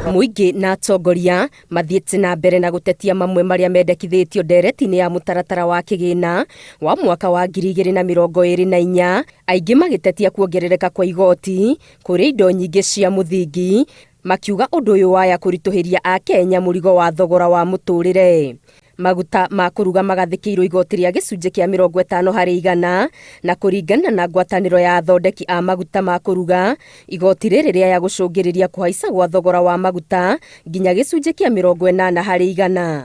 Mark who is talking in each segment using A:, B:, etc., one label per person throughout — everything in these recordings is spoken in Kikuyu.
A: Mũingĩ na atongoria mathiĩte na mbere na gũtetia mamwe marĩa mendekithĩtio ndereti-inĩ ya mũtaratara wa kĩgĩna wa mwaka wa 2024, aingĩ magĩtetia kuongerereka kwa igoti kũrĩ indo nyingĩ cia mũthingi, makiuga ũndũ ũyũ waya kũritũhĩria Akenya mũrigo wa thogora wa mũtũrĩre. Maguta ma kũruga magathĩkĩirwo igoti rĩa gĩcunjĩ kĩa 50%, na kũringana na ngwatanĩro ya athondeki a maguta ma kũruga, igoti rĩrĩ rĩaya gũcũngĩrĩria kũhaica gwa thogora wa maguta nginya gĩcunjĩ kĩa 80%.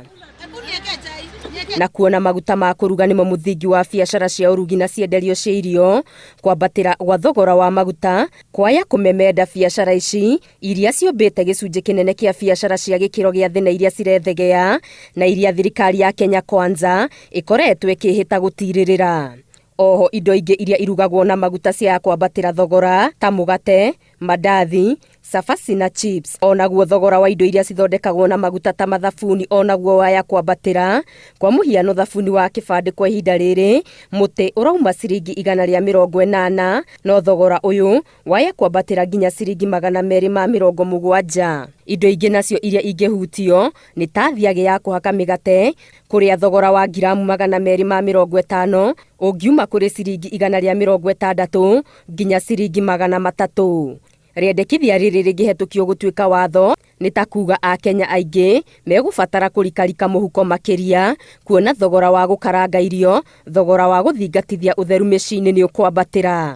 A: Na kuona maguta ma kũruga nĩmo mũthingi wa biacara cia ũrugi na cienderio cia irio, kwambatĩra gwa thogora wa maguta kwaya kũmemenda biacara ici iria ciũmbĩte gĩcunjĩ kĩnene kĩa biacara cia gĩkĩro gĩa thĩ na iria cirethegea, na iria thirikari ya Kenya Kwanza ĩkoretwo ĩkĩhĩta gũtirĩrĩra. Oho indo ingĩ iria irugagwo na maguta cia kwambatĩra thogora ta mũgate, mandathi, cabaci na chips. Onaguo thogora wa indo iria cithondekagwo na maguta ta mathabuni onaguo waya kwambatĩra. Kwa mũhiano thabuni wa kĩbandĩ kwa ihinda rĩrĩ mũtĩ ũrauma ciringi 180, no thogora ũyũ waya kwambatĩra nginya ciringi 270. Indo ingĩ nacio iria ingĩhutio nĩ ta thiagĩ ya kũhaka mĩgate, kũrĩa thogora wa ngiramu 250 ũngiuma kũrĩ ciringi 160 nginya ciringi 300. Rĩendekithia rĩrĩ rĩngĩhetũkio gũtuĩka watho nĩ ta kuga Akenya aingĩ megũbatara kũrikarika mũhuko makĩria, kuona thogora wa gũkaranga irio, thogora wa gũthingatithia ũtheru mĩciĩ-inĩ nĩ ũkwambatĩra.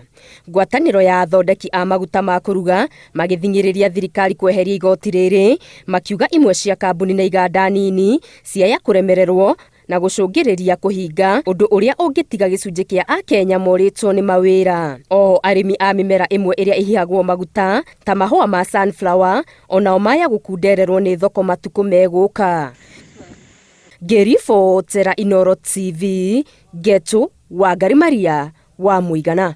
A: Ngwatanĩro ya athondeki a maguta ma kũruga magĩthing'ĩrĩria thirikari kweheria igoti rĩrĩ, makiuga imwe cia kambuni na iganda nini ciaya kũremererwo na gũcũngĩrĩria kũhinga, ũndũ ũrĩa ũngĩtiga gĩcunjĩ kĩa Akenya morĩtwo nĩ mawĩra. Oho arĩmi a mĩmera ĩmwe ĩrĩa ĩhihagwo maguta ta mahũa ma sunflower onao maya gũkundererwo nĩ thoko matukũ megũka. Ngĩribotera Inooro TV, Ngetu Wangari Maria wa Mũigana.